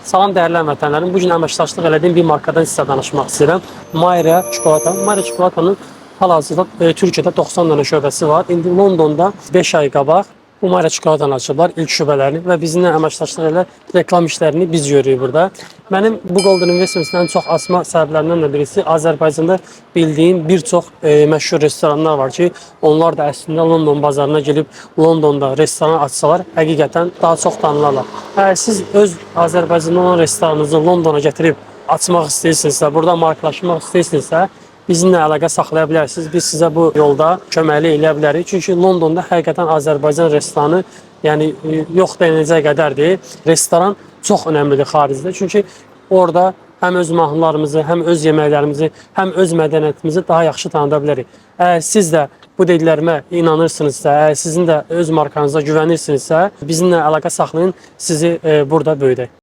Salam dəyərli həmvətənlərim. Bu gün əməkdaşlıq elədiyim bir markadan sizə danışmaq istəyirəm. Mayra Çikolata. Mayra Çikolatanın hal-hazırda Türkiyədə 90 dənə şöbəsi var. İndi Londonda 5 ay qabaq bu Mayra Çikolatanı açıblar ilk şöbələrini və bizimlə əməkdaşlıq elə reklam işlərini biz görürük burada. Mənim bu Golden Investments-dən çox asma səbəblərindən də birisi Azərbaycanda bildiyim bir çox məşhur restoranlar var ki, onlar da əslində London bazarına gəlib Londonda restoran açsalar həqiqətən daha çox tanınarlar. Əgər siz öz Azərbaycanda olan restoranınızı Londona gətirib açmaq istəyirsinizsə, burada markalaşmaq istəyirsinizsə, bizimlə əlaqə saxlaya bilərsiniz. Biz sizə bu yolda köməklik eləyə bilərik. Çünki Londonda həqiqətən Azərbaycan restoranı, yəni yox deyiləcək qədərdir. Restoran çox önəmlidir xaricdə. Çünki orada həm öz mahnılarımızı, həm öz yeməklərimizi, həm öz mədəniyyətimizi daha yaxşı tanıda bilərik. Əgər siz də bu dediklərimə inanırsınızsa, əgər sizin də öz markanıza güvənirsinizsə, bizimlə əlaqə saxlayın, sizi burada böyüdək.